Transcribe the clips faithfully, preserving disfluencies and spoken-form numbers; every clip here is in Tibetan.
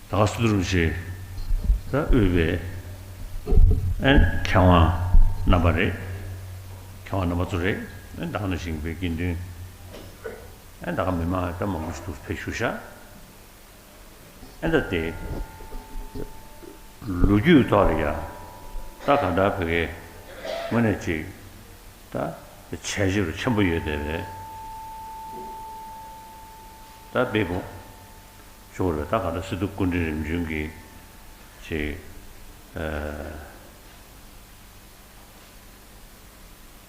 ད་ག་སི་ཏུ་རིན་པོ་ཆེ་ད་དབུས་པའི་ཨན་མཁས་དབང་རྣམ་པ་རེད། མཁས་དབང་རྣམ་པ་ཚོ་རེད། ཨན་ད་ག་ནང་བཞིན་པའི་དགེ་འདུན་ཨན་ད་ག་མི་མང་ད་མང་པོ་ཞིག་འདུག་ཕེབས་བཞུགས་ཤག་ཨན་ད་དེ་ལོ་རྒྱུས་ཐོག་ལ་ཡ་ད་ག་འདྲ་བོད་སྐད་དངོས་གནས་ཅིག་ད་བྱས་རྗེས་རུ་ཆེན་པོ་ཡོད་དེ་རེད། ད་དཔེ་བོ་ཞུ་བ་རེད། ད་ག་འདྲ་སི་ཏུ་སྐུ་ཕྲེང་རིམ་བྱོན་གྱི་ཅིག་ཨ།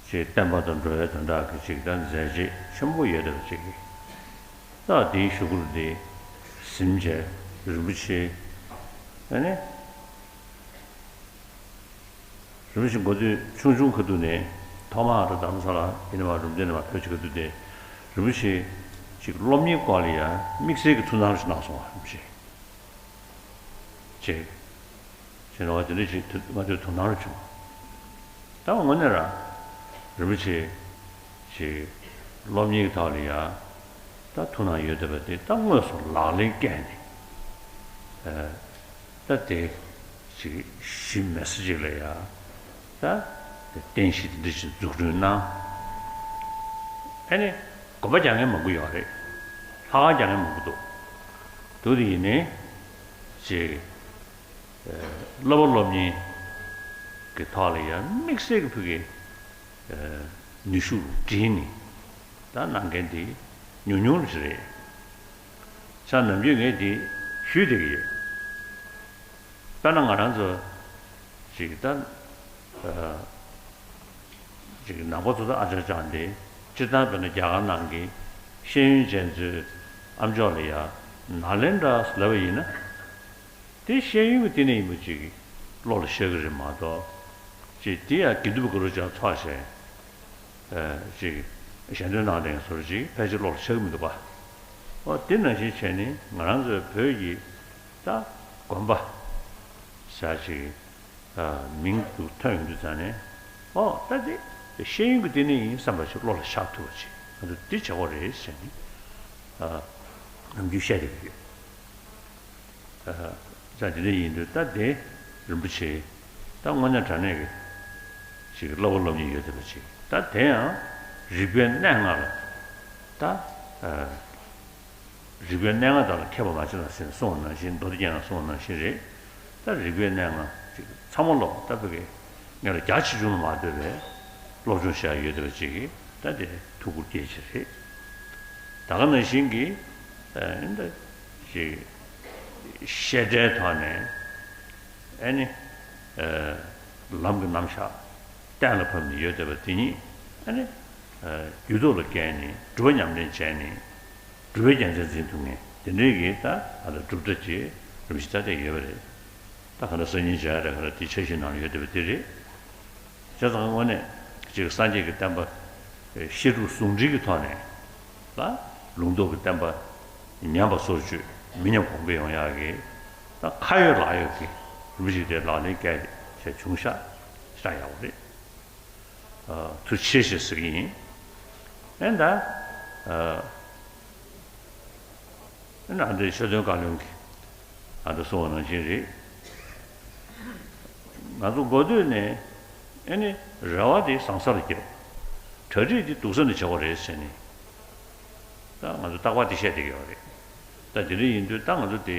ཅིག་བསྟན་པ་དང་འགྲོ་བའི་དོན་དག་གི་ཅིག་ད་མཛད་རྗེས་ཆེན་པོ་ཡོད་བསྡད་པ་ཅིག་གིས། ད་དེའི་ཞུ་སྐུལ་འདི་ཟིན་བྱས་རིན་པོ་ཆེ་ཨ་ནི། རིན་པོ་ཆེ་འགོ་དུས་ཆུང་ཆུང་ཁ་ཐུག་ནས་ཐོག་མར་རྡ་རམ་ས་ལ་ཡིན་ནམ་རུམ་བཏེགས་ནས་མར་ཕེབས་ཀྱི་ཁ་ཐུག་དེ་རིན་པོ་ཆེ་ཅིག་སློབ་གཉེར་སྐོར་ལ་ཡང་དམིགས་བསལ་གྱི་ཐུགས་སྣང་ཞིག་གནང་སོང་བ་རིན་པོ་ཆེ། ཅེས། ཅེས་ནོར་བ་དེ་འདྲ་ཞིག་ང་ཚོའི་དོ་སྣང་རུ་བྱུང་། ད་དངོས་གནས་རང་རིན་པོ་ཆེ་ཞིག་སློབ་གཉེར་གྱི་ཐོག་ལ་ཡང་ད་ཐུགས་སྣང་ཡོད་བསྡད་པ་དེ་ད་དངོས་སུ་ལག་ལེན་བཀལ་ནས་ད་དེ་ཞིག་གཞི་མེད་ས་ཅིག་ལ་ཡང་ད་རྟེན་གཞི་དེ་འདྲ་ཞིག་འཛུགས་སྐྲུན་གནང་། ཨ་ནི་གོམ་པ་རྒྱག་མཁན་མང་པོ་ཡོད་རེད། ལྷག་དཀར་རྒྱག་མཁན་མང་པོ་འདུག་འདུག་དེ་ཡིན་ནའི་ཅིག་བསླབ་པ་སློབ་གཉེར་གྱི་ཐོག་ལ་ཡང་དམིགས་བསལ་གྱི་ཕ་གི་ནུས་ཤུགས་བསྒྲིལ་ནས་ད་གནང་མཁན་དེ་ཉུང་ཉུང་ཞིག་རེད། ཆ་ནམ་རྒྱུན་ངས་དེ་ཞུས་བསྡད་ཀྱི་ཡོད། དཔེར་ན་ང་རང་ཚོ་ཅིག་ད་ཅིག་ནང་པ་ཚོ་ད་ཨ་ཅག་ཅག་འདི་སྤྱིར་བཏང་དཔེར་ན་རྒྱ་གར་ནང་གི་ཤེས་ཡོན་ཅན་ཚོའི་ཨམ་ཅོག་ལ་ཡ་ནཱ་ལེནྡྲ་ལབ་པ་ཡིན་ན། དེ་ཤེས་ཡོན་གྱི་བསྟི་གནས་ཡིན་པ་ཅིག་བློ་ལ་ཤར་གྱི་རེད་མ་གཏོགས། ཅིག་དེ་ཡང་དགེ་འདུན་པ་གུ་རུ་ཅག་ཚོགས་བྱས། ཨ་ཅིག་ཞལ་འདོན་གནང་དེ་ཚོར་ཅིག་ཕལ་ཆེར་བློ་ལ་ཤར་གྱི་མི་འདུག་པ། ཨོ་དེ་ནང་བཞིན་བྱས་ནས་ང་རང་ཚོའི་བོད་ཀྱི་ད་དགོན་པ་ཟེར་ཅིག་ཨ་མིང་དུ་ཐོན་ཡོང་དུས་ཙང་ནས་ཨོ་ད་དེ་ཤེས་ཡོན་གྱི་བསྟི་གནས་ཡིན་བསམ་པ་ཞིག་བློ་ལ་ཤར་ཐུབ་པ་ཅིག་ང་ཚོ་དེ་བྱེད་དགོས་རེད་ཟེར་ནས་ཨ་ནམ་རྒྱུན་བཤད་བསྡད་ཀྱི་ཡོད། ཨ་ཅག་དེ་འདྲ་ཡིན་དུས་ད་དེ་རིན་པོ་ཆེ་ད་དངོས་གནས་དྲང་གནས་ཀྱི་ཅིག་བསླབ་པ་སློབ་གཉེར་ཡོད་བསྡད་པ་ཅིག་ད་དེ་ཡང་རིག་པའི་གནས་ལྔ་ལ་ད་ཨ་རིག་པའི་གནས་ལྔ་དག་ལ་མཁས་པ་མ་བྱེད་ན་ཟེར་ནས་གསུངས་པ་ནང་བཞིན། མདོ་སྡེ་རྒྱན་ལ་གསུངས་པ་ནང་བཞིན་རེད། ད་རིག་པའི་གནས་ལྔ་ཅིག་ཚང་མ་སློབ་ད་བོད་ཀྱི་ང་ལ་རྒྱ་ཆེ་ཆུང་ལ་མ་ལྟོས་པའི་སློབ་སྦྱོང་བྱེད་ཡ་ཡོད་བསྡད་པ་ཅིག་གིས་ད་དེ་ཐུགས་ཁུར་བསྐྱེད་ཀྱི་རེད། ད་ག་ནང་བཞིན་གྱི་ཨ་འདི་ཅིག་བཤད་གྲྭའི་ཐོག་ནས་ཨ་ནི་ཨ་ལམ་གྱི་རྣམ་གཞག་གཏན་ལ་ཕབ་ནས་ཡོད་བསྡད་པ་དེ་ཉིད་ཨ་ནི་ཨ་རྒྱུད་ཐོག་ལ་བཀལ་ནས་སྒྲུབ་པ་ཉམས་ལེན་བྱས་ནས་སྒྲུབ་པའི་རྒྱལ་མཚན་འཛིན་ཐུབ་མཁན་དེ་འདྲའི་གི་ད་ཨ་ད་གྲུབ་མཐའ་ཅིག་རིམ་བཞིན་ད་བསྡད་ཡོད་པ་རེད། ད་ག་འདྲ་སང་ཉིན་མཇལ་ཡ་རེད། ག་འདྲ་དེ་འཆར་གཞི་ནང་ལ་ཡོད་བསྡད་པ་དེ་རེད། བྱས་ཙང་དངོས་གནས་ཅིག་སངས་རྒྱས་ཀྱི་བསྟན་པ་བཤད་སྒྲུབ་ཟུང་འབྲེལ་གྱི་ཐོག་ནས་ལ་ལུང་རྟོགས་ཀྱི་བསྟན་པ་ཉམས་པ་སོར་ཆུད་མི་ཉམས་གོང་འཕེལ་ཡོང་ཡག་གི་ད་ཁ་ཡོད་ལག་ཡོད་ཀྱི་རིམ་པ་ཞིག་དེ་ལག་ལེན་བཀལ་བྱས་བྱུང་ཤག་ཤག་ཡག་པོ་རེད། ཨ་ཐུགས་རྗེ་ཆེ་ཞེས་ཟེར་གྱི་ཡིན། ཨེ་ད་ཨ་ཨ་ནི་ཨ་འདྲའི་ཆོས་དོན་བཀའ་བློན་གྱིས་ཨ་འདྲ་གསུངས་པ་ནང་བཞིན་རེད། ང་ཚོ་འགོ་སྟོད་ནས་ཨེ་ནི་རེ་བ་དེ་བཟང་ས་ལ་རྒྱབ། གྲ་སྒྲིག་དེ་སྡུག་ས་ནས་བྱེད་དགོས་རེད་ཟེར་ནས་ད་ང་ཚོ་རྟག་པར་དེ་བཤད་བསྡད་ཀྱི་ཡོད་རེད། ད་དེ་འདྲ་ཡིན་དུས་ད་ང་ཚོ་དེ་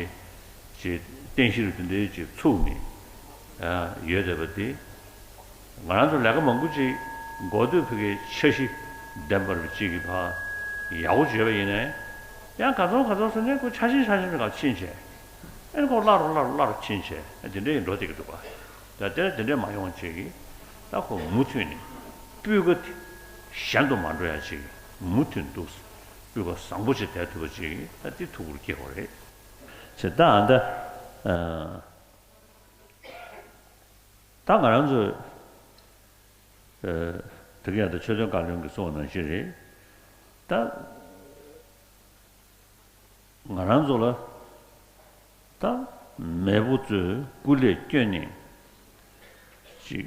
ཅིག་རྟེན་གཞི་རུ་དེ་འདྲའི་ཅིག་ཚུགས་ནས་ཨ་ཡོད་བསྡད་པ་དེ། ང་རང་ཚོ་ལས་ཀ་མང་པོ་ཅིག་འགོ་སྟོད་ཕ་གིའི་འཆར་གཞི་ལྡན་པ་རུ་ཅིག་གི་ཕར་ཡག་པོ་བྱས་པ་ཡིན་ནའི། ཡང་ག་ཚོད་ག་ཚོད་སོང་ནས་ཁོ་ཆ་ཤས་ཆ་ཤས་ཀྱི་ཁར་ཕྱིན་བྱས། ཨེ་ཁོ་བརླག་རུ་བརླག་རུ་བརླག་རུ་ཕྱིན་བྱས། ཨེ་དེ་འདྲ་ཡིན་འགྲོ་བསྡད་ཀྱི་འདུག་ག་ད་དེ་དེ་འདྲ་མ་ཡོང་བ་བྱེད་ཀྱི། ད་ཁོ་མུ་མཐུད་ནས་སྤུས་ཀ་དེ་ཞན་དུ་མ་འགྲོ་ཡ་ཅིག་མུ་མཐུད་འདུག་སྤུས་ཀ་བཟང་པོ་ཅིག་བསྡད་ཐུབ་པ་ཅིག་ད་དེ་ཐུགས་ཁུར་བསྐྱེད་དགོས་རེད། ཅེས་ད་ཨ་ད། ད་ང་རང་ཚོས་ཨ་དེ་ག་ཡང་ད་ཆོས་དོན་བཀའ་བློན་གྱིས་གསུངས་པ་ནང་བཞིན་རེད། ད་ང་རང་ཚོ་ལ་ད་མེས་པོ་ཚོས་སྐུ་ལས་བསྐྱོན་ནས་ཅིག་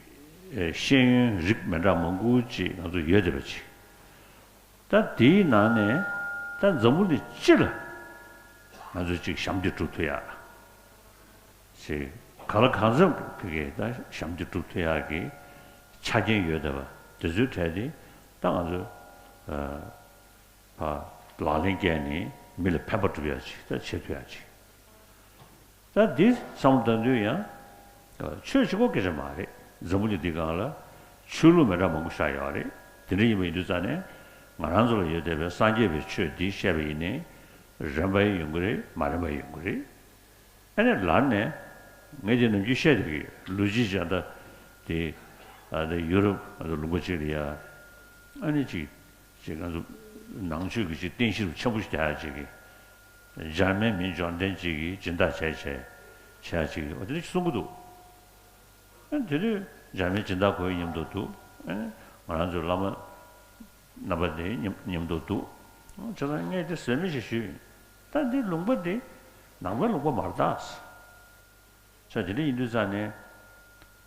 ཨ་ཤེས་ཡོན་རིགས་མི་འདྲ་མང་པོ་ཅིག་ང་ཚོ་ཡོད་བསྡད་པ་ཅིག་ད་དེའི་ནང་ནས་ད་འཛམ་བུ་གླིང་སྤྱི་ལ་ང་ཚོས་ཅིག་ཞབས་འདེགས་སྒྲུབ་ཐུབ་ཡ། ཅིག་གང་ལ་གང་འཚམ་གྱི་ཕ་གིའི་ད་ཞབས་འདེགས་སྒྲུབ་ཐུབ་ཡག་གི་ཆ་རྐྱེན་ཡོད་བསྡད་པ་དེ་ཚོའི་གྲས་དེ་ད་ང་ཚོས་ཨ་ཕར་ལག་ལེན་བཀལ་ནས་མི་ལ་ཕན་པ་སྒྲུབ་ཡག་ཅིག་ད་བྱེད་ཐུབ་ཡག་ཅིག་ད་འདི་བསམ་བློ་བཏང་དུས་ཡང་ཆོས་གཅིག་པོ་སྐད་ཆ་མ་རེད། འཛམ་བུ་གླིང་འདི་སྒང་ལ་ཆོས་ལུགས་མི་འདྲ་མང་པོ་ཞིག་ཡོད་རེད། དེ་འདྲ་ཡིན་པ་ཡིན་དུས་ཙང་ནས་ང་རང་ཚོ་ལ་ཡོད་བསྡད་པའི་སངས་རྒྱས་པའི་ཆོས་འདི་བཤད་པ་ཡིན་ནའི་རན་པ་ཡང་ཡོང་གི་རེད། མ་རན་པ་ཡང་ཡོང་གི་རེད། ཨ་ནི་ལར་ནས་ངས་དེ་ནམ་རྒྱུན་བཤད་བསྡད་ཀྱི་ཡོད། ལུས་སྦྱིན་སྦྱིན་བདག་དེ་ཨ་ནི་ཡུ་རོབ་ལུང་པ་ཅིག་ལ་ཡ་ཨ་ནི་ཅིག་ཅིག་ང་ཚོ་ནང་ཆོས་ཀྱི་ཅིག་རྟེན་གཞི་རུ་ཆེན་པོ་ཞིག་རྒྱག་ཡག་ཅིག་གི་འཇར་མན་མི་འབྱོར་ལྡན་ཅིག་གིས་སྦྱིན་བདག་བྱས་བྱས་བྱས་ཅིག་གི་འོ་དེ་འདྲ་ཞིག་གསུང་གི་འདུག་ཨ་ནི་དེ་དུས་འཇར་མན་སྦྱིན་བདག་ཁོའི་མཉམ་དུ་འདུག་ཨ་ནི་ང་རང་ཚོའི་བླ་མ་རྣམ་པ་དེ་མཉམ་མཉམ་དུ་འདུག་བྱས་ཙང་ངས་དེ་ཟོལ་མེད་ཞིག་ཞུས་ཡིན། ད་འདི་ལུང་པ་འདི་ནང་པའི་ལུང་པ་མ་རེད་ད། ས་དེ་འདྲ་ཡིན་དུས་ཙང་ནས་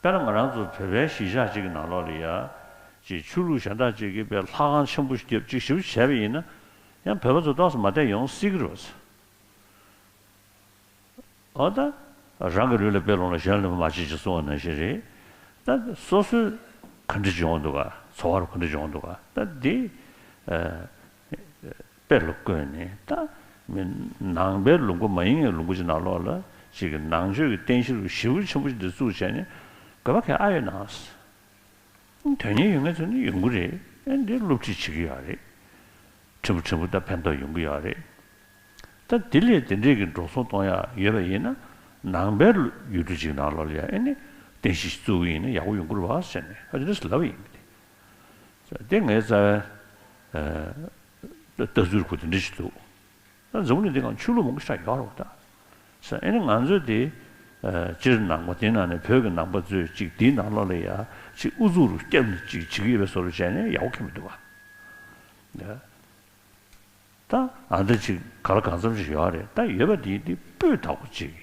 དཔེར་ན་ང་རང་ཚོ་བོད་པའི་གཞིས་ཆགས་གཅིག་གི་ནང་ལོགས་ལ་ཡ་ཅིག་ཆོས་ལུགས་གཞན་དག་ཅིག་གིས་དཔེ་ལྷ་ཁང་ཆེན་པོ་ཞིག་བརྒྱབ་ཅིག་ཞིབ་བྱས་པ་ཡིན་ན་ཡང་བོད་པ་ཚོ་ཏོག་ཙམ་མ་བསྡད་ཡོང་སྲིད་ཀྱི་རེད་པ། འོ་ད་རང་གི་ལུས་ལ་དཔེ་ལོངས་ལ་གཞན་ལ་མ་བྱེད་ཅེས་གསུངས་པ་ནང་བཞིན་རེད། ད་སོ་སོའི་ག་འདྲ་བྱུང་འདུག་ག་ཚོར་བ་ག་འདྲ་བྱུང་འདུག་ག་ད་འདི་ཨ་དཔེ་ལ་བཀོད་ནས་ད་མི་ནང་པའི་ལུང་པ་མ་ཡིན་པའི་ལུང་པ་ཅིག་ནང་ལོགས་ལ་ཅིག་གི་ནང་ཆོས་ཀྱི་རྟེན་གཞི་རུ་ཞེ་པོ་ཆེན་པོ་ཞིག་འདི་བཙུགས་བྱས་ནས་དགོས་པ་ག་ཨ་ཡོད་ན། དོན་སྙིང་ཡོད་མཁན་ཚོ་ནི་ཡོང་གི་རེད། ཨེ་འདི་སློབ་ཁྲིད་བྱེད་ཀྱི་ཡོད་རེད། ཕྲན་བུ་ཕྲན་བུ་ད་ཕན་ཐོགས་ཡོང་གི་ཡོད་རེད། ད་དེ་ལས་དེ་འདྲས་ཀྱི་འགྲོ་སོང་གཏོང་ཡག་ཡོད་པ་ཡིན་ན་ནང་པའི་ཡུལ་གྲུ་ཅིག་ནང་ལོགས་ལ་ཡ་ཨེ་ནི་རྟེན་གཞི་ཞིག་བཙུགས་ཀྱི་ཡིན་ན་ཡག་པོ་ཡོང་གི་རེད་བ་ཟེར་ནས་ཨ་དེ་འདྲས་ལབ་པ་ཡིན་གྱི་དེ། དེ་ངའི་རྩ་བའི་ལྟ་ཚུལ་ཁོ་དེ་འདྲས་ཞིག་འདུག་ད་འཛམ་བུ་གླིང་འདི་སྒང་ཆོས་ལུགས་མང་པོ་ཞིག་ཡོད་རེད་བ་ད། ས་ཨེ་ནི་ང་ཚོས་དེ་ཨ་སྤྱིར་ནང་པ་དེ་ནང་ནས་བོད་ཀྱི་ནང་པ་ཚོས་ཅིག་དེའི་ནང་ལོགས་ལ་ཡ་ཅིག་ཨུ་ཚུགས་རུ་བསྐྱབས་ནས་ཅིག་བྱེད་ཀྱི་ཡོད་པའི་བཟོ་འདྲ་བྱས་ནས་ཡག་པོ་ཁེལ་མི་འདུག་བ། ད་ཨ་འདྲ་ཅིག་ག་ལ་གང་འཚམ་ཞིག་ཡོད་རེད། ད་ཡོད་པ་དེ་དེ་སྤུས་དག་པོ་ཅིག་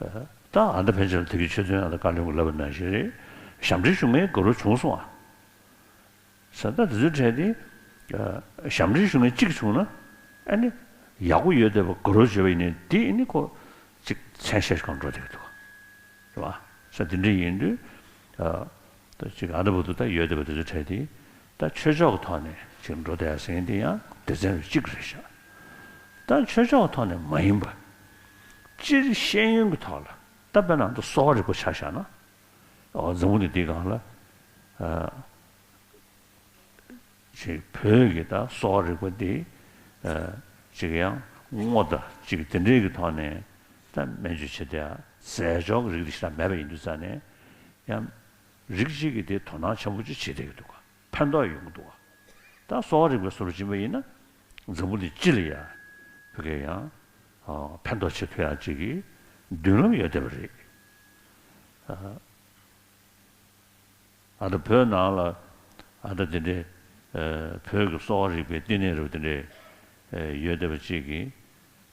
ད་ཨ་འདྲ་ཕན་ཆད་ལ་དེ་གའི་ཆོས་དོན་ཨ་འདྲ་བཀའ་བློན་གྱིས་ལབ་པ་ནང་བཞིན་རེད། ཞབས་འདྲེན་ཞུ་མཁན་དགའ་རབ་བྱུང་སོང་ཨ། ས་ད་དེ་ཚོའི་གྲས་དེ་ཞབས་འདྲེན་ཞུ་མཁན་གཅིག་བྱུང་ན་ཨ་ནི་ཡག་པོ་ཡོད་བསྡད་པ་དགའ་རབ་བྱས་པ་ཡིན་ནའི་དེ་ཨ་ནི་ཁོ་ཅིག་མཚན་ཤས་ཤིག་གང་འགྲོ་བསྡད་ཀྱི་འདུག་རེད་བ། ས་དེ་འདྲ་ཡིན་དུས་ད་ཅིག་ཨ་ད་བུ་དུ་ད་ཡོད་བསྡད་པ་དེ་ཚོའི་གྲས་དེ་ད་ཆོས་ཕྱོགས་ཀྱི་ཐོག་ནས་ཅིག་འགྲོ་བསྡད་ཟེར་མཁན་དེ་ཡང་སྡེ་ཚན་རུ་གཅིག་རེད་ཤག་ད་ཆོས་ཕྱོགས་ཀྱི་ཐོག་ནས་མ་ཡིན་པ་སྤྱིར་ཤེས་ཡོན་གྱི་ཐོག་ལ་ད་དཔེར་ན་ད་གསོ་བ་རིག་པ་ཆ་བཞག་ན་འཛམ་བུ་གླིང་འདིའི་སྒང་ལ། ཅིག་བོད་ཀྱི་ད་གསོ་བ་རིག་པ་འདི་ཅིག་ཡང་རྔོ་དང་ཅིག་དེ་འདྲའི་གི་ཐོག་ནས་ད་སྨན་བཅོས་བྱེད་བསྡད་ཡ་རྫས་སྦྱོར་གྱི་རིགས་དེ་ཞེ་དྲག་མེད་པ་ཡིན་དུས་ཙང་ནས་ཡང་རིགས་གཅིག་གིས་དེ་དོ་སྣང་ཆེན་པོ་ཅིག་བྱེད་བསྡད་ཀྱི་འདུག་ག་ཕན་ཐོགས་ཡོང་གི་འདུག་ག་ད་གསོ་བ་རིག་པའི་བཟོ་འདྲ་ཕྱིན་པ་ཡིན་ན་འཛམ་བུ་གླིང་སྤྱི་ལ་ཡ་བོད་སྐད་ཡང་ཕན་ཐོགས་བྱེད་ཐུབ་ཡ་ཅིག་གི་མདུན་ལམ་ཡོད་བསྡད་པ་རེད། ཨ་ད་བོད་ནང་ལ་ཨ་ད་དེ་འདྲའི་བོད་ཀྱི་གསོ་བ་རིག་པའི་བསྟི་གནས་རུ་དེ་འདྲའི་ཡོད་བསྡད་པ་ཅིག་གིས་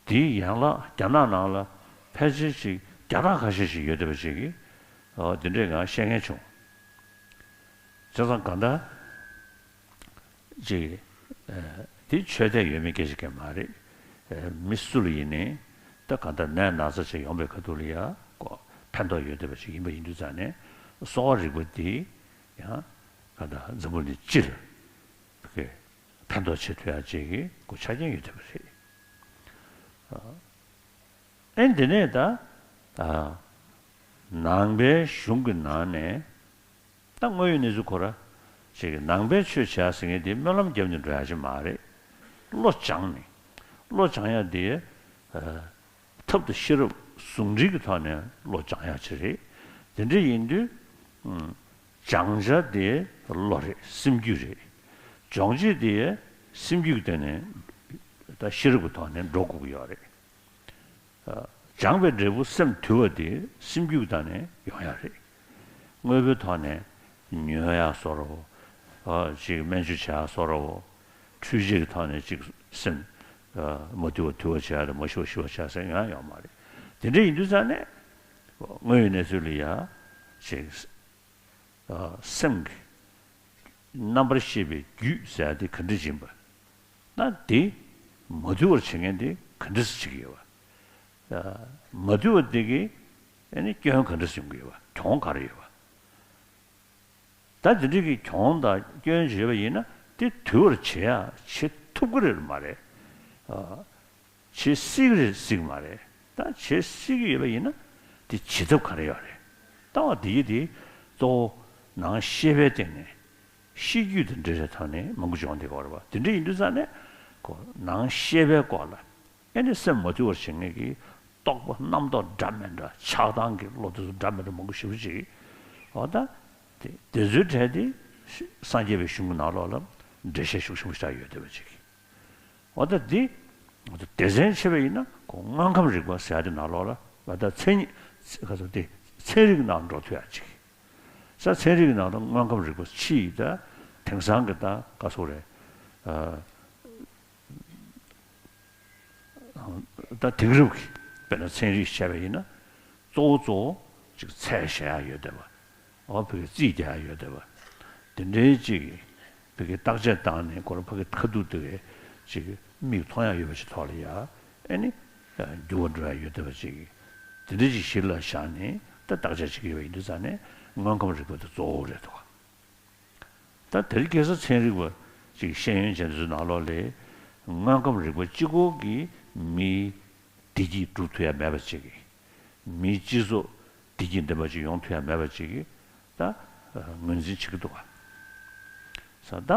དེའི་ཡན་ལག་རྒྱ་ནག་ནང་ལ་ཕལ་ཆེར་ཅིག་བརྒྱ་ཕྲག་ཁ་ཤས་ཤིག་ཡོད་བསྡད་པ་ཅིག་གིས་དེ་འདྲའི་ང་བཤད་མཁན་བྱུང་། བྱས་ཙང་གང་ལྟར་ཅིག་དེ་ཆོས་དད་ཡོད་མེད་སྐད་ཆ་གང་མ་རེད། མི་སུ་ལ་ཡིན་ནའི་ད་གང་ལྟར་ནད་ན་ཚ་ཅིག་ཡོང་པའི་ཁ་ཐུག་ལ་ཡ་ཕན་ཐོགས་ཡོད་བསྡད་པ་ཅིག་ཡིན་པ་ཡིན་དུས་ཙང་ནས་གསོ་བ་རིག་པ་འདི་ཡང་ག་ད་འཛམ་བུ་གླིང་སྤྱི་ལ་ཕན་ཐོགས་བྱེད་ཐུབ་ཡ་ཅིག་གི་གོ་ཆ་རྐྱེན་ཡོད་བསྡད་པ་རེད། ཨེ་འདི་ནས་ད་ནང་པའི་གཞུང་གི་ནང་ནས་ད་དངོས་ཡོད་གནས་ཚུལ་ཁོ་ར་ཅིག་གི་ནང་པའི་ཆོས་བྱ་ཟེར་མཁན་དེ་སྨོན་ལམ་བརྒྱབ་ནས་འགྲོ་ཡ་ཅིག་མ་རེད། བློ་སྦྱངས་ནས་བློ་སྦྱང་ཡ་དེ་ཐབས་དང་ཤེས་རབ་ཟུང་འབྲེལ་གྱི་ཐོག་ནས་བློ་སྦྱང་ཡག་ཅིག་རེད། དེ་འདྲ་ཡིན་དུས་ཨུམ། སྦྱང་བྱ་དེ་བློ་རེད། སེམས་རྒྱུད་རེད། སྦྱོང་བྱེད་དེ་སེམས་རྒྱུད་ཀྱི་སྟེང་ནས་ད་ཤེས་རབ་ཀྱི་ཐོག་ནས་འགྲོ་དགོས་ཀྱི་ཡོད་རེད། སྦྱངས་པའི་འབྲས་བུ་སེམས་དུལ་བ་དེ་སེམས་རྒྱུད་ཀྱི་སྟེང་ནས་ཡོང་ཡག་རེད། དངོས་པོའི་ཐོག་ནས་ཉོ་ཡག་བཟོ་འདྲ་བོ། ཨ་ཅིག་སྨན་བཅོས་བྱེད་ཡག་བཟོ་འདྲ་བོ། འཕྲུལ་ཆས་ཀྱི་ཐོག་ནས་ཅིག་སེམས་ཨ་མ་དུལ་བ་དུལ་བ་བྱེད་ཡག་དང་མ་ཞི་བ་ཞི་བ་བྱེད་ཡག་ཟེར་ཡོང་ཡག་ཡོད་མ་རེད། དེ་འདྲ་ཡིན་དུས་ཙང་ནས་དངོས་ཡོད་གནས་ཚུལ་ལ་ཡ་ཅིག་ཨ་སེམས་ཀྱི་རྣམ་པར་ཤེས་པའི་རྒྱུད་ཟེར་ཡག་དེ་ག་འདྲ་ཡིན་པ། ན་དེ་མ་དུལ་བར་བྱེད་མཁན་དེ་ག་འདྲ་སེ་བྱེད་ཀྱི་ཡོད་པ། མ་དུལ་བ་དེ་གིས་ ཨེ་ནི་སྐྱོན་ག་འདྲ་ཡོང་གི་ཡོད་པ། གྱོང་ག་རེ་ཡོད་པ། ད་དེ་འདྲ་གི་གྱོང་དང་སྐྱོན་ཅིག་ཡོད་པ་ཡིན་ན་དེ་དུལ་བར་བྱེད་ཡ་བྱེད་ཐུབ་ཀྱི་རེད་མ་རེད། ཨ། བྱེད་སྲིད་ཀྱི་རེད་སྲིད་ཀྱི་མ་རེད། ད་བྱེད་སྲིད་ཀྱི་ཡོད་པ་ཡིན་ན་དེ་བྱེད་ཐབས་ག་རེ་ཡོད་རེད། ལྟ་བ་དེ་ཡི་དེ་གཙོ་བོ་ནང་ཤེས་པའི་སྟེང་ནས་ཤེས་རྒྱུད་དང་འབྲེལ་བའི་ཐོག་ནས་མང་པོ་བྱུང་བསྡད་ཀྱི་ཡོད་རེད་པ། དེ་འདྲ་ཡིན་དུས་ཙང་ནས་ཁོ་ནང་ཤེས་པའི་སྐོར་ལ་ཨེ་ནི་སེམས་མ་དུལ་བར་བྱེད་མཁན་གྱི་རྟོག་པ་རྣམ་རྟོག་འདྲ་མི་འདྲ་ཆགས་སྡང་གི་བློ་དེ་ཚོ་འདྲ་མི་འདྲ་མང་པོ་ཞེ་པོ་ཅིག་འོ་ད་དེ་དེ་ཚོའི་གྲས་དེ་སངས་རྒྱས་པའི་གཞུང་གི་ནང་ལོགས་ལ་འགྲེལ་བཤད་ཤུགས་ཆེན་པོ་ཞིག་ཡོད་བསྡད་པ་ཅིག་འོ་ད་འདི་སྡེ་ཚན་ཕྱེ་བ་ཡིན་ན་ཁོ་དངོས་ཁམས་རིག་པ་ཟེར་ཡ་དེ་ནང་ལོགས་ལ་ང་ད་མཚན་ཉིད་ག་ཚོད་དེ་ཚན་རིག་ནང་འགྲོ་ཐུབ་ཡ་ཅིག་ས་ཚན་རིག་ནང་དུ་དངོས་ཁམས་རིག་པ་ཕྱི་ཡི་ད་དེང་སང་གི་ད་ག་ཚོད་རེད། ཨ། ད་དེང་རབས་ཀྱི་དཔེར་ན་ཚན་རིག་བྱས་པ་ཡིན་ན་གཙོ་བོ་གཙོ་བོ་ཅིག་ཚད་བྱ་ཡ་ཡོད་བསྡད་པ། འོ་ཕ་གི་རྩིས་རྒྱག་ཡ་ཡོད་བསྡད་པ། དེ་འདྲའི་ཅིག་ཕ་གི་བརྟག་དཔྱད་བཏང་ནས་ཁོ་རང་ཕ་གི་ཁ་ཐུག་དེ་གའི་ཅིག་མིག་མཐོང་ཡ་ཡོད་པ་ཞིག་ཐོག་ལ་ཡ་ཨེ་ནི་འགྱུར་བ་འགྲོ་ཡ་ཡོད་བསྡད་པ་ཅིག་དེ་འདྲ་ཅིག་གཞི་ལ་བཞག་ནས་ད་བརྟག་དཔྱད་བྱེད་ཀྱི་ཡོད་པ་ཡིན་དུས་ཙང་ནས་དངོས་ཁམས་རིག་པ་དེ་གཙོ་བོ་རེད་འདུག་ད་དེ་རིང་ཁ་སང་ཚན་རིག་པ་ཅིག་ཤེས་ཡོན་ཅན་ཚོའི་ནང་ལོགས་ལ་དངོས་ཁམས་རིག་པ་གཅིག་པོ་གིས་མིའི་བདེ་སྐྱིད་སྒྲུབ་ཐུབ་ཡ་མེད་པ་ཅིག་མིའི་སྤྱི་ཚོགས་བདེ་སྐྱིད་ལྡན་པ་ཅིག་ཡོང་ཐུབ་ཡ་མེད་པ་ཅིག་གིས་ད་ངོས་འཛིན་བྱེད་ཀྱི་འདུག་ག་ས་ད་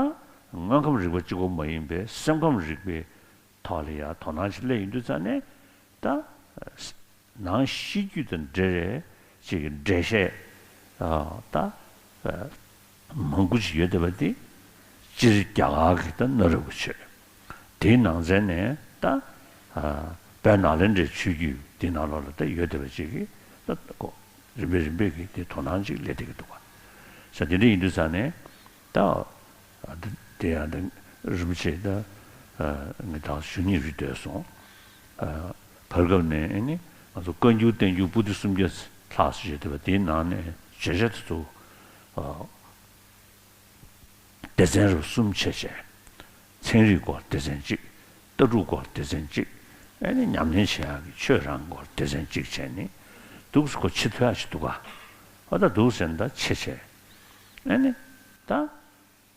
དངོས་ཁམས་རིག་པ་གཅིག་པོ་མ་ཡིན་པའི་སེམས་ཁམས་རིག་པའི་ཐོག་ལ་ཡ་དོ་སྣང་ཅིག་སླེབས་ཡོང་དུས་ཙང་ནས་ད། ནང་ཤེས་རྒྱུད་དང་འབྲེལ་བའི་ཅིག་འགྲེལ་བཤད་ཨ་ད་ཨ་མང་པོ་ཅིག་ཡོད་བསྡད་པ་འདི་སྤྱིར་རྒྱ་གར་གྱི་ད་གནའ་རབས་ཀྱི་ཆོས་དེའི་ནང་ཚན་ནས་ད་ཨ་དཔལ་ནཱ་ལེནྡྲའི་ཆོས་བརྒྱུད་འདི་ནང་ལོགས་ལ་ད་ཡོད་བསྡད་པ་ཅིག་གིས་ད་ཁོ་རིམ་པས་རིམ་པས་ཀྱིས་དེ་དོ་སྣང་ཅིག་སླེབས་བསྡད་ཀྱི་འདུག་ག་ས་དེ་འདྲ་ཡིན་དུས་ཙང་ནས། ད། ཨ། དེ་ཡང་ད་རིན་པོ་ཆེ་ད། ཨ། ངས་ད་ཞུ་སྙིང་རུས་བསྡད་སོང་། ཨ། བར་སྐབས་ནས་ཨ་ནི་ང་ཚོ་བཀའ་འགྱུར་བསྟན་འགྱུར་པོ་ཏི་སུམ་བརྒྱ་ལྷག་ཙམ་བྱས་བསྡད་པ་དེའི་ནང་ནས་བརྗོད་བྱ་དེ་ཚོ། ཨ། སྡེ་ཚན་རུ་གསུམ་ཕྱེ་བྱས། ཚན་རིག་སྐོར་སྡེ་ཚན་གཅིག་ལྟ་གྲུབ་སྐོར་སྡེ་ཚན་གཅིག་ཨ་ནི་ཉམས་ལེན་བྱེད་ཡག་གི་ཆོས་རང་སྐོར་སྡེ་ཚན་གཅིག་བྱས་ནས་འདུག་སེ་ཁོ་ཕྱེ་ཐུབ་ཡག་ཅིག་འདུག་ག་འོ་ད་འདུག་སེ་ད་ཕྱེ་བྱས། ཨ་ནི་ད་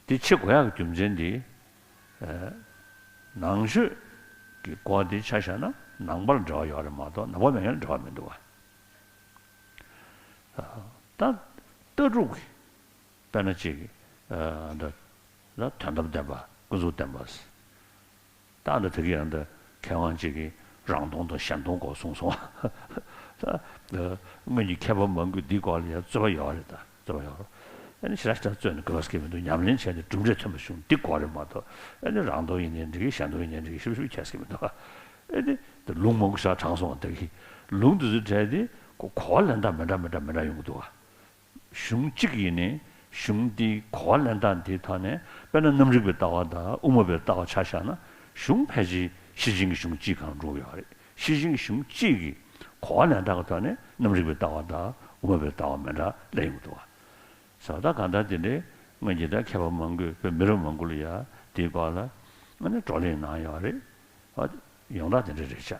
འདི་ཕྱེ་དགོས་ཡག་གི་རྒྱུ་མཚན་འདི། ཨ། ནང་ཆོས་ཀྱི་སྐོར་འདི་ཆ་བཞག་ན་ནང་པར་འབྲེལ་བ་ཡོད་རེད་མ་གཏོགས་ནང་པ་མེད་མཁན་ལ་འབྲེལ་བ་མི་འདུག་ག་ད་ལྟ་གྲུབ་ཀྱི་དཔེར་ན་ཅིག་ཨ། འདི་ལ་དོན་དམ་བདེན་པ་ཀུན་རྫོབ་བདེན་པ། ད་འདི་དེ་གི་ཡང་འདི་མཁས་དབང་ཅིག་གིས་རང་སྟོང་དང་གཞན་སྟོང་སྐོར་གསུངས་སོང་། ད་སྔོན་གྱི་མཁས་པ་མང་པོས་འདིའི་སྐོར་ལ་ཡང་རྩོད་པ་ཡོད་རེད། ད་རྩོད་པ་ཡོད་རེད། ཨ་ནི་ཞེ་དྲག་ཞེ་དྲག་རྩོད་ནས་དགོས་པ་སྐྱེ་མི་འདུག་ཉམས་ལེན་བྱས་ནས་གྲུབ་འབྲས་ཐོན་པ་བྱུང་འདི་དགོས་རེད་མ་གཏོགས་ཨ་ནི་རང་སྟོང་ཡིན་ནའི་འགྲིག་གི་གཞན་སྟོང་ཡིན་ནའི་འགྲིག་གི་ཞིབ་ཞིབ་ཁྱད་སྐྱེ་མི་འདུག་ཨ་ནི་ད་ལུང་མང་པོ་ཞིག་དྲངས་སོང་བ་དེ་གི་ལུང་དེ་ཚོའི་གྲས་དེ་གོ་གོ་བ་ལེན་སྟངས་མི་འདྲ་མི་འདྲ་མི་འདྲ་ཡོང་གི་འདུག་ག་གཞུང་གཅིག་ཡིན་ནའི་གཞུང་དེའི་གོ་བ་ལེན་སྟངས་དེའི་ཐོག་ནས་དཔེར་ན་རྣམ་རིག་པའི་ལྟ་བ་དང་དབུ་མ་པའི་ལྟ་བ་ཆ་བཞག་ན་གཞུང་ཕལ་ཆེར་ཤེར་ཕྱིན་གྱི་གཞུང་གཅིག་སྒང་འགྲོ་གི་ཡོད་རེད། ཤེར་ཕྱིན་གྱི་གཞུང་གཅིག་གི་གོ་བ་ལེན་སྟངས་ཀྱི་ཐོག་ནས་རྣམ་རིག་པའི་ལྟ་བ་དང་དབུ་མ་པའི་ལྟ་བ་མི་འདྲ་སླེབས་ཡོང་གི་འདུག་ག་ས་ད་གང་ལྟར་དེ་འདྲའི་སྔོན་གྱི་ད་མཁས་པ་མང་པོས་བོད་མི་རབས་མང་པོ་ལ་ཡ་དེའི་སྐོར་ལ་ཨ་ནི་བགྲོ་གླེང་གནང་ཡོད་རེད། ཨ། ཡོངས་གྲགས་དེ་འདྲ་རེད་ཤག་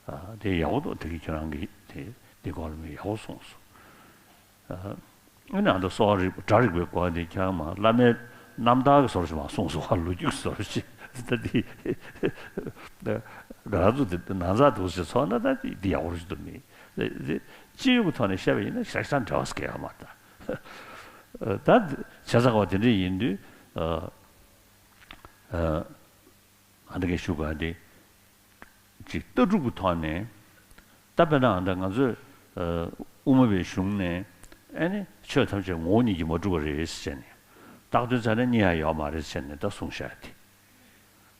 ཨ། དེ་ཡག་པོ་འདུག་དེ་གི་ཁྱོད་རང་གིས་དེ་དེ་སྐོར་ལ་མི་ཡག་པོ་གསུངས་སོང་། ཨ། ཨ་ནི་ཨ་ད་གསོ་བ་རིག་སྒྲ་རིག་པའི་སྐོར་དེ་ཁྱོད་རང་མ་བླ་མའི་རྣམ་ཐར་གྱི་བཟོ་འདྲ་ཞིག་མ་གསུངས་སོང་བ། ལོ་རྒྱུས་ཀྱི་བཟོ་འདྲ་ཞིག་ད་དེ་ང་རང་ཚོ་དེ་ན་ཚ་འདུག་ཟེར་ཚོར་ན་ད་དེ་ཡག་པོ་རེད་འདུག་མི་དེ་དེ་སྤྱི་ཡོངས་ཀྱི་ཐོག་ནས་བཤད་པ་ཡིན་ན་ཞེ་དྲག་འབྲེལ་བ་ཟེར་ཡག་མ་རེད། ད་ད་བྱས་ཙང་བ་དེ་འདྲ་ཡིན་དུས། ཨ། ཨ། ཨ་འདི་གའི་ཞུ་ག་དེ། ཅིག་ལྟ་གྲུབ་ཀྱི་ཐོག་ནས། ད་དཔེར་ན་ཨ་འདི་ང་ཚོས་ཨ་དབུ་མ་པའི་གཞུང་ནས་ཨ་ནི་ཆོས་ཐམས་ཅད་ངོ་བོ་ཉིད་ཀྱིས་མ་གྲུབ་པ་རེད་ཟེར་ནས། བཏགས་དོན་རྩ་ནས་རྙེད་ཡ་ཡོད་མ་རེད་ཟེར་ནས་ད་གསུངས་བཞག་དེ།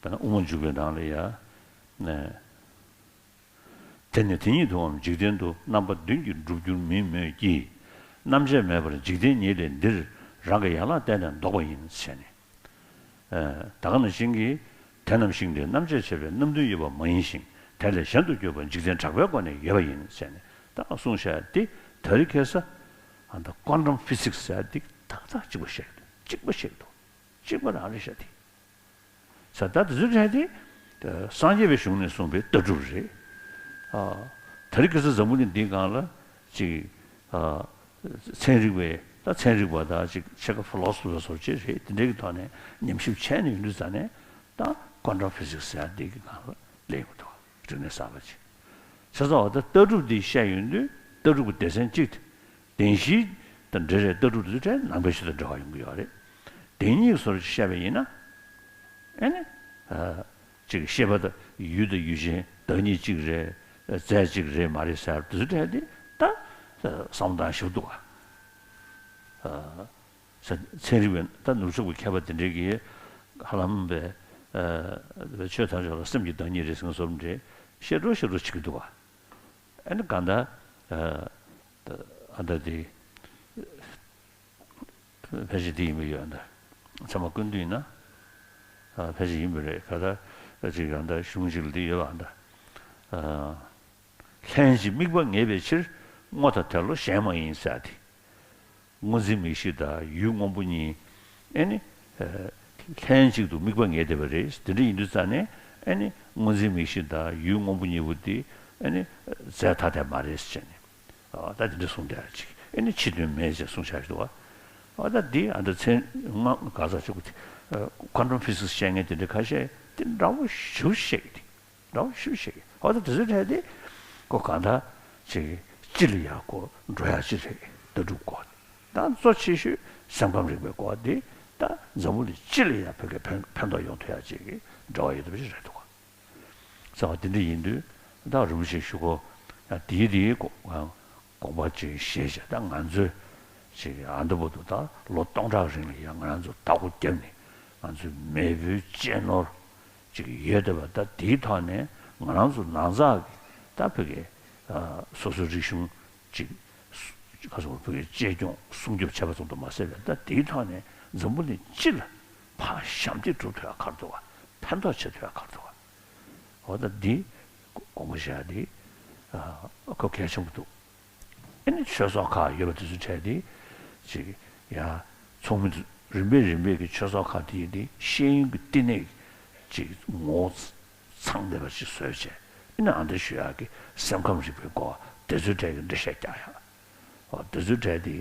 དཔེར་ན་དབུ་མ་འཇུག་པའི་ནང་ལ་ཡ། ནས། དེ་ནི་དེ་ཉིད་དུའམ་འཇིག་རྟེན་དུ་རྣམ་པ་བདུན་གྱིས་འགྲུབ་འགྱུར་མིན་མོད་ཀྱི། རྣམ་དཔྱོད་མེད་པར་འཇིག་རྟེན་ཉིད་ལས་འདིར་རང་གི་ཡན་ལག་བརྟེན་ནས་འདོགས་པ་ཡིན་ཟེར་ནས། ཨ། ད་ག་ནང་བཞིན་གྱི། དེ་རྣམས་ཤིང་རྟའི་རྣམ་དཔྱོད་བྱས་པས་རྣམ་བདུན་ཡོད་པ་མ་ཡིན་ཞིང་། དེ་ལས་གཞན་དུ་གྱུར་པ་འཇིག་རྟེན་གྲགས་པའི་སྒོ་ནས་ཡོད་པ་ཡིན་ཟེར་ནས་ད་གསུངས་བཞག་འདི་དེ་རིང་ཁ་སང་ཨ་ད་ཀོན་ཊམ་ཕི་སིག་སི་ཟེར་འདི་ཏག་ཏག་གཅིག་པ་བཤད་འདུག་གཅིག་པ་བཤད་འདུག་གཅིག་པ་རང་རེད་བཤད་དེ། ས་ད་དེ་ཚོའི་གྲས་དེ་སངས་རྒྱས་པའི་གཞུང་ནས་གསུངས་པའི་ལྟ་གྲུབ་རེད། ཨ། དེ་རིང་ཁ་སང་འཛམ་བུ་གླིང་འདིའི་སྒང་ལ་ ཅིག་ཨ། ཚན་རིག་པའི་ད་ཚན་རིག་པ་དང་ཅིག་ཕྱེད་ཀ་ཕི་ལོ་སོ་ཕི་བཟོ་ཅིག་རེད། དེ་འདྲའི་གི་ཐོག་ནས་ཉམས་ཞིབ་བྱས་ནས་ཡོང་དུས་ཙ་ནས་ད་ཀོན་ཊམ་ཕི་ཟིག་སི་ཟེར་ཡ་འདི་གི་སྒང་ལ་སླེབས་ཡོང་གི་འདུག་རིག་གནས་གསར་པ་ཅིག་བྱས་ཙང་ད་ལྟ་གྲུབ་འདི་བཤད་ཡོང་དུས་ལྟ་གྲུབ་ཀྱི་སྡེ་ཚན་གཅིག་དེ་བདེན་བཞི་དང་འབྲེལ་བའི་ལྟ་གྲུབ་དེ་ཚོ་གྲས་ནང་པའི་ཆོས་དང་འབྲེལ་བ་ཡོང་གི་ཡོད་རེད། དེ་གཉིས་བཟོ་འདྲ་བཤད་པ་ཡིན་ན། ཨེ་ནི། ཨ། ཅིག་ཤེས་པ་དང་ཡུལ་དང་ཡུལ་ཅན་བདག་ཉིད་གཅིག་རེད། རྫས་གཅིག་རེད་མ་རེད་ཟེར་དུས་ཚོད་དེ་ད་བསམ་བློ་བཏང་ཞིབ་འདུག་ག་ཨ། ཚན་རིག་པའི་ད་ནུབ་ཕྱོགས་པའི་མཁས་པ་དེ་འདྲའི་གིས་ཧ་ལམ་པའི་ཨ། ཆོས་ཐམས་ཅད་ལ་སེམས་ཀྱི་བདག་ཉིད་རེད་ཟེར་མཁན་བཟོ་འདྲ་བཤད་འགྲོ་བཤད་འགྲོ་བྱེད་ཀྱི་འདུག་ག་ཨེ་ནི་གང་ལྟར་ཨ། ཨ་ད་དེ། ཕལ་ཆེར་དེ་ཡིན་པ་ཡོད་ཨ་ད། ཚང་མ་ཀུན་བཏུས་ན། ཨ། ཕལ་ཆེར་ཡིན་པ་རེད། ག་ད་ཅིག་ཡང་ད་གཞུང་ཅིག་ལ་འདི་ཡོད་པ་ཨ་ད། ཨ། ལྷན་ཅིག་དམིགས་པ་ངེས་པའི་ཕྱིར། སྔོ་དང་དལ་བློ་གཞན་མ་ཡིན་ཟེར་ཏེ། སྔོ་འཛིན་མིག་ཤེས་དང་ཡུལ་སྔོན་པོ་གཉིས། ཨེ་ནི། ཨ། ལྷན་ཅིག་ཏུ་དམིགས་པ་ངེས་བསྡད་པ་རེད། དེ་འདྲ་ཡིན་དུས་ཙ་ནས་ཨེ་ནི་སྔོ་འཛིན་མིག་ཤེས་དང་ཡུལ་སྔོན་པོ་གཉིས་པོ་དེ་ཨེ་ནི་རྫས་ཐ་དད་མ་རེད་ཟེར་ནས། ཨ། ད་དེ་འདྲ་གསུངས་བསྡད་ཅིག་ཨེ་ནི་ཕྱི་དོན་མེད་ཅེས་གསུངས་བཞག་འདུག་ཨ། ད་འདི་ཨ་ད་ཚན་ང་ག་ས་ཅིག་གི་ཀོན་ཊམ་ཕི་ཟིག་སི་བཤད་མཁན་དེ་འདྲ་ཁ་ཤས་དེ་འདྲ་བོ་ཞིག་བཤད་ཀྱི་འདུག་འདྲ་བོ་ཞིག་བཤད་ཀྱི། ཨ། ད་དེ་ཚོའི་གྲས་དེ་ཁོ་གང་ལྟར་ཅིག་སྤྱི་ལ་ཡག་གོ་འགྲོ་ཡག་ཅིག་རེད། ལྟ་གྲུབ་སྐོར་ད་གཙོ་ཆེ་ཤོས་སེམས་ཁམས་རིག་པའི་སྐོར་འདི་ད་འཛམ་བུ་གླིང་སྤྱི་ལ་ཡག་བོད་སྐད་ཕན་ཕན་ཐོགས་ཡོང་ཐུབ་ཡག་ཅིག་གི་འབྲེལ་བ་ཡོད་པ་ཞིག་རེད་འདུག་ཟེར་བ་དེ་འདྲ་ཡིན་དུས་ད་རིན་པོ་ཆེ་ཞུ་གོ། ཡང་དེའི་དེའི་དགོངས་པ་ཅིག་བཞེས་བྱས། ད་ང་ཚོས་ཅིག་ཨ་འདི་བར་དུ་ད་ལོ་སྟོང་ཕྲག་རིང་ལ་ཡང་ང་རང་ཚོ་བདག་པོ་བརྒྱབ་ནས་ང་ཚོའི་མེས་པོའི་གཅེས་ནོར་ཅིག་ཡོད་བསྡད་པ། ད་དེའི་ཐོག་ནས་ང་རང་ཚོ་ནང་ཚགས་ཀྱི་ད་བོད་ཀྱི་ཨ་སོ་སོའི་རིག་གཞུང་ཅིག་ག་སོང་བོད་ཀྱི་གཅེས་སྐྱོང་སྲུང་སྐྱོབ་བྱས་པ་ཙམ་དུ་མ་ཟད་པའི་ད་དེའི་ཐོག་ནས་འཛམ་བུ་གླིང་སྤྱི་ལ་ཕར་ཞབས་འདེགས་སྒྲུབ་ཐུབ་ཡག་ག་རེ་འདུག་ག་ཕན་ཐོགས་བྱེད་ཐུབ་ཡག་ག་རེ་འདུག་ག་འོ་ད་འདི་དགོངས་པ་བཞེས་ཡ་འདི་ཨ་ཁོ་གལ་ཆེན་པོ་འདུག་ཨ་ནི་ཆོས་ཚོགས་ཁག་ཡོད་པ་དེ་ཚོའི་གྲས་དེ་ཅིག་ཡང་ཚོགས་མི་རིམ་པས་རིམ་པས་ཀྱི་ཆོས་ཚོགས་ཁག་དེ་ཡི་དེ་ཤེས་ཡོན་གྱི་བསྟི་གནས་ཅིག་ངོ་བོ་ཚང་བསྡད་པ་ཞིག་བཟོས་བྱས། ཨ་ནི་ཨ་འདྲ་ཞུ་ཡག་གི་སེམས་ཁམས་རིག་པའི་སྐོར་དེ་ཚོའི་གྲས་ཀྱི་འགྲེལ་བཤད་རྒྱག་ཡག་འོ་དེ་ཚོའི་གྲས་དེ་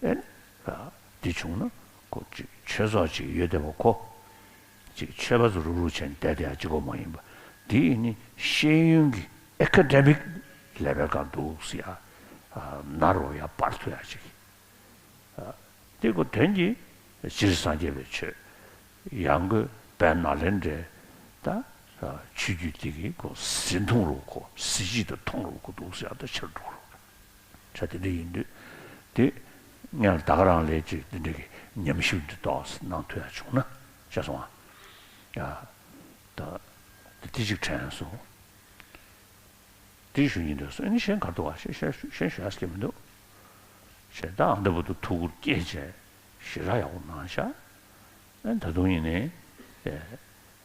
ཨེ་ནི་ཨ་དེ་བྱུང་ན་ཁོ་ཅིག་ཆོས་ཚོགས་ཅིག་ཡོད་བསྡད་པ་ཁོ་ཅིག་ཆོས་པ་ཚོ་རུག་རུག་བྱས་ནས་བསྡད་བསྡད་ཡག་གཅིག་པོ་མ་ཡིན་པ། དེ་ཡིན་ནི་ཤེས་ཡོན་གྱི་ཨེ་ཀ་ཌེ་མིག་ལེ་ཝལ་སྒང་འདུག་ཟེར་ཡག་ཨ་ནར་བ་ཡར་སྤར་ཐུབ་ཡག་ཅིག་ཨ་དེ་ཁོ་དོན་གྱིས་སྤྱིར་སངས་རྒྱས་པའི་ཆོས་ཡང་སྒོས་བན་ནཱ་ལེནྡྲའི་ད་ཨ་ཆོས་བརྒྱུད་དེ་གི་ཁོ་གཟི་མཐོང་རུ་ཁོ་གཟི་བརྗིད་དུ་མཐོང་རུ་ཁོ་འདུག་ཟེར་ཡག་ད་ཕྱིར་འགྲོ་རུ། ཆ་དེ་འདྲ་ཡིན་དུས་དེ་ངས་ད་ག་རང་ལས་ཅིག་དེ་འདྲ་གི་ཉམས་ཞིབ་འདི་ཏོག་ཙམ་གནང་ཐུབ་ཡག་བྱུང་ན་ཤེས་སོང་ཨ། ཡ་ད་དེ་གཅིག་དྲན་སོང་། དེ་ཞུ་སྙིང་འདོད་སོང་། ཨ་ནི་གཞན་ག་རེ་འདུག་ག་གཞན་གཞན་གཞན་ཞུ་ཡག་གི་མི་འདུག་བྱས་ད་ཨ་འདྲ་བོ་འདུག་ཐུགས་ཁུར་བསྐྱེད་བྱས་ཞེ་དྲག་ཡག་པོ་གནང་ཤག་ཨ་ནི་ད་དུང་ཡིན་ནའི་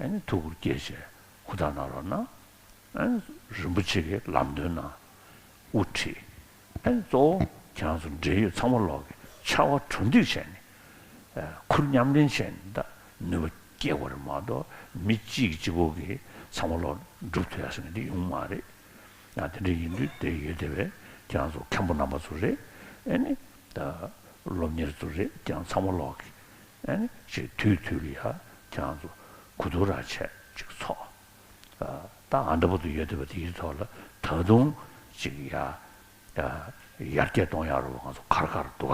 ཨ་ནི་ཐུགས་ཁུར་བསྐྱེད་བྱས་ཧུར་ཐག་གནང་རོགས་གནང་། ཨ་ནི་རིན་པོ་ཆེ་གི་ལམ་སྟོན་ནང་དབུ་ཁྲིད། ཨ་ནི་གཙོ་བོ་ཁྱེད་རང་ཚོ་འབྲེལ་ཡོད་ཚང་མ་ལོག་གི་ཕྱར་བ་གྲུ་འདེགས་བྱས་ནས་ཨ་ཁུར་མཉམ་ལེན་བྱས་ནས་ད་ནུས་པ་སྐྱེད་དགོས་རེད་མ་གཏོགས་མི་གཅིག་གིས་གཅིག་པོ་གིས་ཚང་མ་ལོག་སྒྲུབ་ཐུབ་ཡག་ཟེར་མཁན་འདི་ཡོང་མ་རེད། ཡང་དེ་འདྲ་ཡིན་དུས་དེ་ཡོད་བསྡད་པའི་ཁྱེད་རང་ཚོ་མཁན་པོ་རྣམ་པ་ཚོ་རེད། ཨ་ནི་ད་སློབ་གཉེར་ཚོ་རེད། ཁྱེད་རང་ཚང་མ་ལོག་གི་ཨ་ནི་ཅིག་དུས་དུས་ལ་ཡ་ཁྱེད་རང་ཚོ་གོ་བསྡུར་ར་བྱས་ཅིག་ཚོགས། ཨ་ད་ཨ་འདྲ་པོ་དུ་ཡོད་བསྡད་པ་དེའི་ཐོག་ལ་ད་དུང་ཅིག་ཡ་ཡར་རྒྱས་གཏོང་ཡག་རུ་ང་ཚོ་ག་རེ་ག་རེ་འདུག་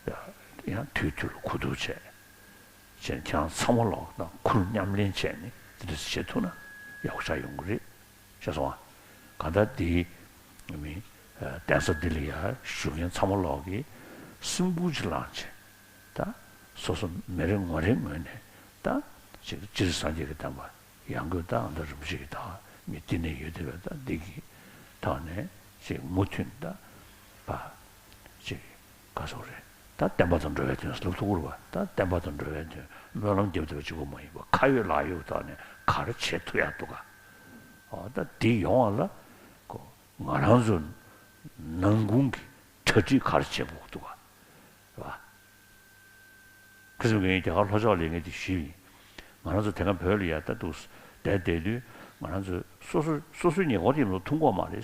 ག་ཡང་དུས་དུས་ལ་གོ་བསྡུར་བྱས། བྱས་ནས་ཁྱེད་རང་ཚང་མ་ལོག་དང་ཁུར་མཉམ་ལེན་བྱས་ནས་དེ་འདྲ་བྱེད་ཐུབ་ན་ཡག་པོ་ཆགས་ཡོང་གི་རེད། ཤེས་སོང་ཨ། གང་ལྟར་འདི་མི་གདན་ས་འདི་ལ་ཡ་བཞུགས་མཁན་ཚང་མ་ལོག་གིས་སེམས་ཁུར་ཅིག་བླངས་བྱས་ད་སོ་སོ་མི་རེ་ངོ་རེའི་ངོས་ནས་ད་ཅིག་སྤྱིར་སངས་རྒྱས་ཀྱི་བསྟན་པ་ཡང་སྒོས་ད་ཨ་མདའ་རིན་པོ་ཆེ་གི་ད་མི་བསྟི་གནས་ཡོད་བསྡད་པའི་ད་འདི་གི་ཐོག་ནས་ཅིག་མུ་མཐུད་ད་ཕ་ཅིག་ག་སོགས་རེད། ད་བསྟན་པ་དང་འགྲོ་བའི་དོན་ལབ་ཐུབ་ཀྱི་རེད་པ། ད་བསྟན་པ་དང་འགྲོ་བའི་དོན་སྨོན་ལམ་རྒྱབ་ཐུབ་པ་གཅིག་པོ་མ་ཡིན་པར་ཁ་ཡོད་ལག་ཡོད་ཐོག་ནས་ག་རེ་བྱེད་ཐུབ་ཡག་འདུག་ག་འོ་ད་འདི་ཡོང་བ་ལ་ཁོ་ང་རང་ཚོ་ནང་ཁུངས་ཀྱི་གྲ་སྒྲིག་ག་རེ་བྱེད་དགོས་འདུག་ག་རེད་པ། ཁ་སང་ངས་རྒྱ་གར་ལྷོ་ཕྱོགས་ལ་ངས་འདི་ཞུས་ཡིན། ང་རང་ཚོ་དེ་སྔ་བོད་ལ་ཡ་ད་འདུག་བསྡད་བསྡད་དུས་ང་རང་ཚོ་སོ་སོ་སོ་སོའི་ཉེ་འཁོར་ཡིན་ནོ་མཐོང་གི་ཡོད་མ་རེད།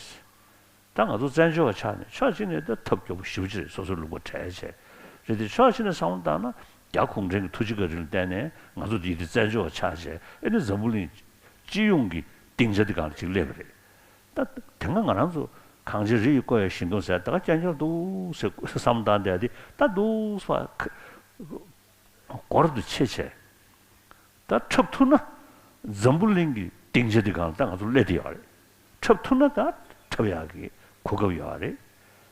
ད་ང་ཚོ་བཙན་བྱོལ་བ་ཆགས་ནས་ཕྱོགས་གཅིག་ནས་ད་ཐབས་སྐྱོ་པོ་ཞེ་པོ་ཅིག་རེད། སོ་སོའི་ལུང་པ་བྲལ་བྱས་རེད་དེ། ཕྱོགས་གཅིག་ནས་བསམ་བློ་བཏང་ན་རྒྱ་གུང་ཁྲན་གྱི་ཐུགས་རྗེ་བཀའ་དྲིན་ལ་བརྟེན་ནས་ང་ཚོ་འདི་དེ་བཙན་བྱོལ་བ་ཆགས་བྱས། ཨེ་ནི་འཛམ་བུ་གླིང་སྤྱི་ཡོངས་ཀྱི་སྡིངས་ཆ་འདི་སྒང་ལ་ཅིག་སླེབས་པ་རེད། ད་དེ་སྔ་ང་རང་ཚོ་གངས་ཅན་རི་ཡི་བརྐོས་ཡ་ཞིང་སྡོང་ཟེར་ད་ག་རྐྱང་རྐྱང་འདུག་ཟེར་བསམ་བློ་བཏང་བསྡད་དེ། ད་འདུག་སེ་སྒོར་དུ་ཆེ་ཆེ། ད་འཁྲབ་ཐུབ་ན་འཛམ་བུ་གླིང་གི་སྡིངས་ཆ་འདི་སྒང་ལ་ད་ང་ཚོ་སླེབས་བསྡད་ཡོད་རེད། འཁྲབ་ཐུབ་ན་ད་འཁྲབ་ཡག་གི་གོ་སྐབས་ཡོད་རེད།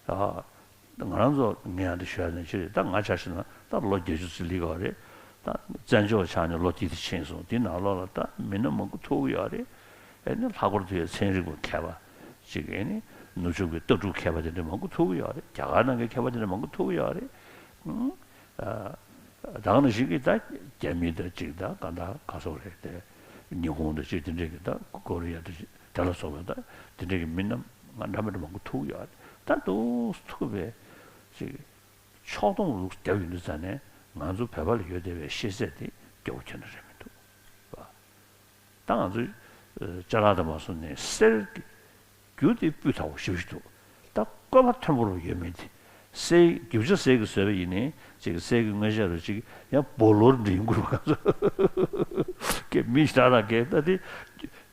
ཨ། ང་རང་ཚོ་ངས་ཡང་འདི་ཞུ་ཡ་ནི་ཅི་རེད། ད་ང་ཆ་བཞག་ན་ད་ལོ་བརྒྱད་ཅུ་ཙམ་སླེབས་ཡོད་རེད། ད་བཙན་བྱོལ་བ་ཆགས་ནས་ལོ་འདི་དེ་ཕྱིན་སོང་། འདི་ནང་ལོགས་ལ་ད་མི་སྣ་མང་པོ་ཐུག་གི་ཡོད་རེད། ཨེ་ནི་ལྷག་པར་དུ་ཡང་ཚན་རིག་པ་མཁས་པ་ཅིག་ཨེ་ནི་ནུབ་ཕྱོགས་ཀྱི་ལྟ་གྲུབ་མཁས་པ་དེ་འདྲ་མང་པོ་ཐུག་གི་ཡོད་རེད། རྒྱ་གར་ནང་གི་མཁས་པ་དེ་འདྲ་མང་པོ་ཐུག་གི་ཡོད་རེད། ཨ། ད་ག་ནང་བཞིན་གྱི་ད་རྒྱ་མི་ད་ཅིག་ད་ག་ད་ག་སོགས་རེད་དེ། ཉི་ཧོང་ད་ཅིག་དེ་འདྲས་ཀྱི་ད་ཀོ་རི་ཡ་ད་ཅིག་དེ་ལ་སོགས་པ་ད་དེ་འདྲས་ཀྱི་མི་སྣ་ང་འདྲ་མི་འདྲ་མང་པོ་ཐུག་ཡོད། ད་འདུག་ཐུག་པའི་ཅིག་ཕྱོགས་སྡོམ་ལུགས་བརྒྱབ་ཡོང་དུས་ཙ་ནས་ང་ཚོ་བོད་པ་ལ་ཡོད་བསྡད་པའི་ཤེས་ཚད་དེ་སྐྱོ་བོ་ཁྱོན་ནས་རེད་མི་འདུག་བ། ད་ང་ཚོ་ཅ་ལག་དང་མ་སོང་ནས་གསེར་གྱི་རྒྱུ་དེ་སྤུས་དག་པོ་ཞེ་པོ་ཞིག་འདུག་ད་བཀོད་པ་མཐོན་པོ་རུ་ཡོད་མེད་དེ། གསེར་རྒྱུ་ཆ་གསེར་གྱི་བཟོས་པ་ཡིན་ནའི་ཅིག་གསེར་གྱི་དངོས་ཆས་རུ་ཅིག་ཡང་སྦོ་ལོར་འདྲེན་དགོས་པ་ག་ཚོད་ཀྱི་མི་ཞིག་ད་རང་གས་ད་དེ་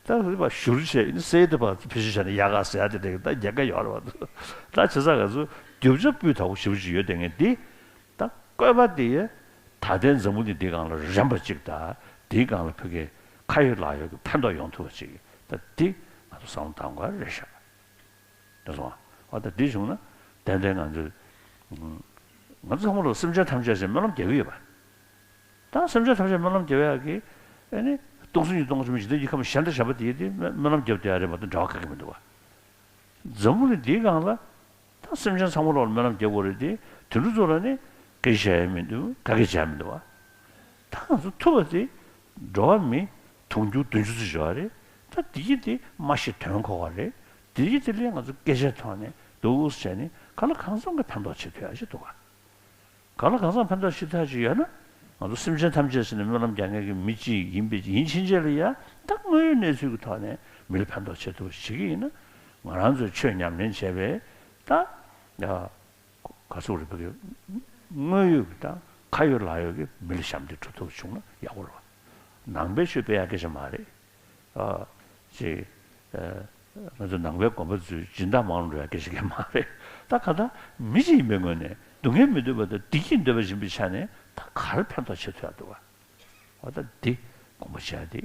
ད་རེད་པ་བཞུར་བྱས་ཡིན་གསེར་དེ་པ་ཕི་ཤི་བྱས་ནས་ཡག་ག་ཟེར་ཡ་དེ་འདྲ་གི་ད་ཉེན་ཁ་ཡོད་རེད་པ། ད་བྱས་ཙང་ང་ཚོ་རྒྱུ་ཆ་སྤུས་དག་པོ་ཞེ་པོ་ཅིག་ཡོད་དེ་ངས་འདི། ད་བཀོད་པ་དེ་ད་ལྟའི་འཛམ་བུ་གླིང་འདིའི་སྒང་ལ་རན་པ་ཅིག་དང་། འདིའི་སྒང་ལ་ཕ་གིའི་ཁ་ཡོད་ལག་ཡོད་ཀྱི་ཕན་ཐོགས་ཡོང་ཐུབ་པ་ཅིག་ད་འདི་ང་ཚོ་བསམ་བློ་གཏང་དགོས་རེད་ཤག་དེ་སོང་བ། ད་འདི་བྱུང་ན་ཏན་ཏན་ང་ཚོས་ང་ཚོ་ཚང་མ་ལ་སེམས་ཅན་ཐམས་ཅད་ཅེས་སྨོན་ལམ་རྒྱག་གི་ཡོད་པ། ད་སེམས་ཅན་ཐམས་ཅད་སྨོན་ལམ་རྒྱག་ཡག་གི་ཨེ་ནི་སྟོང་གསུམ་གྱི་སྟོང་གསུམ་ཞིག་འདི་ཡི་ཁམས་གཞན་དང་གཞན་པ་དེ་ཡི་དེ་སྨོན་ལམ་རྒྱབ་བསྡད་ཡ་རེད་མ་གཏོགས་འབྲེལ་བ་ག་གེ་མི་འདུག་བ། འཛམ་བུ་གླིང་འདིའི་སྒང་ལ་ད་སེམས་ཅན་ཚང་མ་ལོག་ལ་སྨོན་ལམ་རྒྱག་དགོས་རེད་དེ། དེ་འདྲ་ཚོ་ལ་ནི་སྐད་ཆ་བཤད་ཡ་མི་འདུག་ག་གེ་བྱ་ཡ་མི་འདུག་བ། ད་ང་ཚོ་ཐུབ་པ་དེ་འགྲོ་བ་མི་དུང་ཕྱུར་བདུན་ཅུ་ཙམ་ཡོད་རེད། ད་དེ་གི་དེ་མ་ཤི་དོན་གོ་བ་རེད། དེ་གི་དེ་ལས་ང་ཚོ་སྐད་ཆའི་ཐོག་ནས་འདུག་བྱས་ནས་ག་ལ་གང་འཚམ་གྱི་ཕན་ཐོགས་བྱེད་ཐུབ་ཡ་ཞིག་འདུག་ག་གང་ལ་གང་འཚམ་ཕན་ཐོགས་ཤིག་ཐག་ཅིག་ཡོད་ན། ང་ཚོ་སེམས་ཅན་ཐམས་ཅད་ཟེར་ནས་སྨོན་ལམ་རྒྱག་མཁན་གྱི་མི་གཅིག་ཡིན་པའི་ཡིན་ཕྱིན་ཆད་ལ་ཡ། ད་དངོས་ཡོད་གནས་ཚུལ་གྱི་ཐོག་ནས་མི་ལ་ཕན་ཐོགས་བྱེད་ཐུབ་པ་བྱེད་ཀྱི་ཡིན་ན། ང་རང་ཚོས་ཆོས་ཉམས་ལེན་བྱས་པའི་ད་ཡ་ག་ཚོད་རེད་པ་གི་དངོས་ཡོད་ཀྱི་ད་ཁ་ཡོད་ལག་ཡོད་ཀྱི་མི་ལ་ཞབས་འདེགས་སྒྲུབ་ཐུབ་པ་བྱུང་ན་ཡག་པོ་རེད་བ། ནང་པའི་ཆོས་སྤེལ་ཡག་སྐད་ཆ་མ་རེད། ཨ། ཅེས། ཨ། ང་ཚོ་ནང་པའི་དགོན་པ་ཚོའི་སྦྱིན་བདག་མང་རུ་ཡ་སྐད་ཆ་གང་མ་རེད། ད་ག་ད་མི་ཞིག་ཡིན་པའི་ངོས་ནས་སྡུག་བསྔལ་མི་འདོད་པ་དང་བདེ་སྐྱིད་འདོད་པ་ཡིན་པའི་ཆ་ནས་ད་ག་རེ་ཕན་ཐོགས་བྱེད་ཐུབ་ཡ་འདུག་བ། འོ་ད་འདི་དགོངས་པ་བཞེས་ཏེ།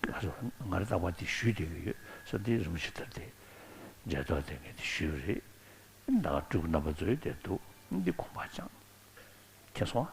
ང་ཚོ་ང་རེ་རྟག་པར་འདི་ཞུས་བསྡད་ཀྱི་ཡོད་ས། འདི་རིན་པོ་ཆེ་ཐར་འདི་མཇལ་ཐོག་དེ་ངས་འདི་ཞུས་པ་རེད། ད་སྤྲུལ་སྐུ་རྣམ་པ་ཚོས་དེ་འདུག་འདི་དགོངས་པ་བཅངས། མཁྱེན་སོང་ཨ།